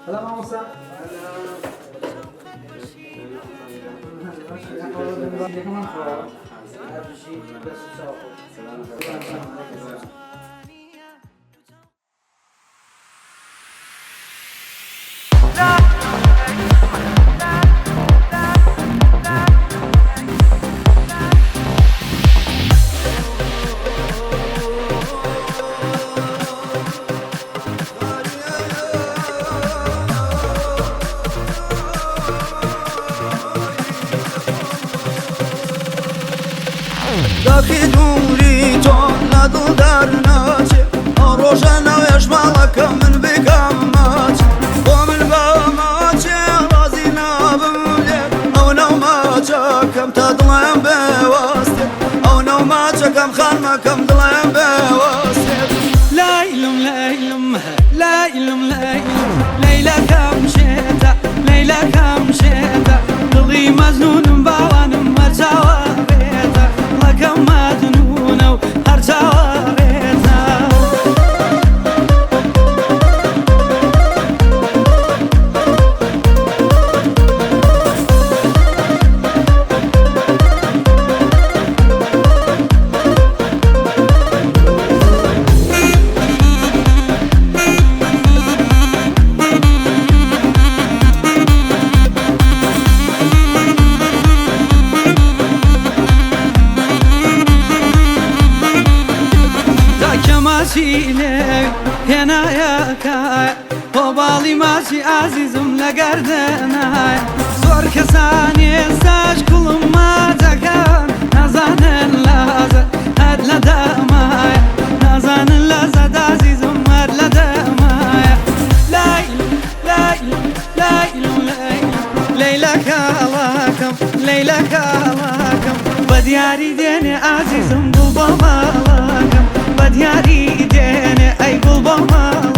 هەلا مامۆستا. داخی دووری تۆ لە دڵ دەرناچێ، ئەو ڕۆژە ناوێش ماڵەکە من بکەم ماچ، بۆ من بە ماچێ ڕازی نابم لێ، ئەو ناو ماچەکەم تا دڵم بێوەستێ، ئەو ناو ماچەکەم خانمەکەم دڵم بێوەستێ. لەیلم لەیلم لەیلم لەیلم لەیلەکەم شێتە، لەیلەکەم شێتە، دڵی مەجنونم باوانم هەر چاوەڕێتە، دڵەکەم مەجنونە و هەر چاوەڕێتە. تاکە ماچی لێوی هێنایەکایە، هۆباڵی ماچی ئازیزم لە گەردنایە، زۆر کەسان ئێستاش کوڵم ماچەکان، نازانن لازە هەر لە دەمایە، نازانن لازە ئازیزم هەر لە دەمایە. لەیلم لەیلم لەیلم لەیلم لەیلا کاڵاکەم، لەیلا کاڵاکەم، بە دیاری دێنێ ئازیزم گوڵ بۆ ماڵەکەم، بە دیاری دێنێ ئەی گوڵ بۆ ماڵەکەم.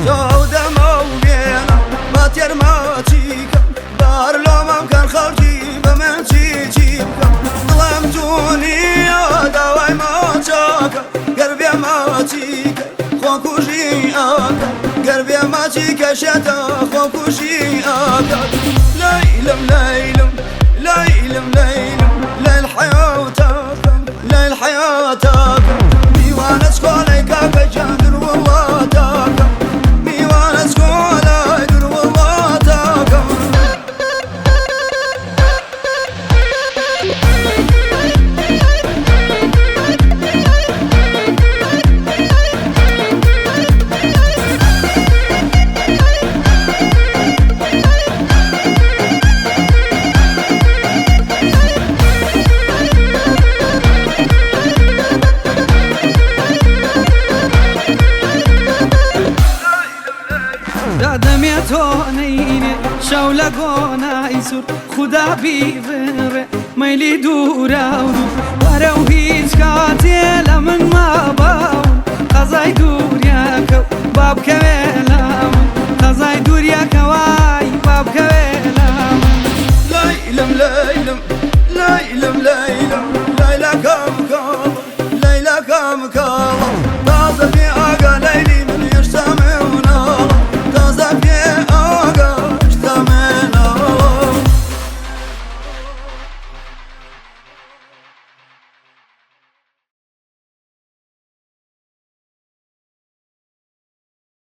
چاو دەمە و بێنە با تێر ماچیکەم، بار لۆمەم کەن خەڵکی بە من چی چی بکەم، دڵم جوونیە داوای ماچەکە، گەر بێ ماچیکەی خۆکوژی ئاکە، گەر بێ ماچیکە شێتە خۆکوژی ئاکە. لەیلم لەیلم لەیلم لەیلم لەیل حەیاتەکەم، لەیل حەیاتەکەم، میوانە چکۆلەی کاکە گیان دوور وڵاتەکەم، میوانە چکۆلەی دوور وڵاتەکەم. دادەمێ تۆ نەینێ شەو لە گۆنای سوور، خودا بیبڕێ مەیلی دوورە و دوور، وەرە و هیچ کاتێ لە من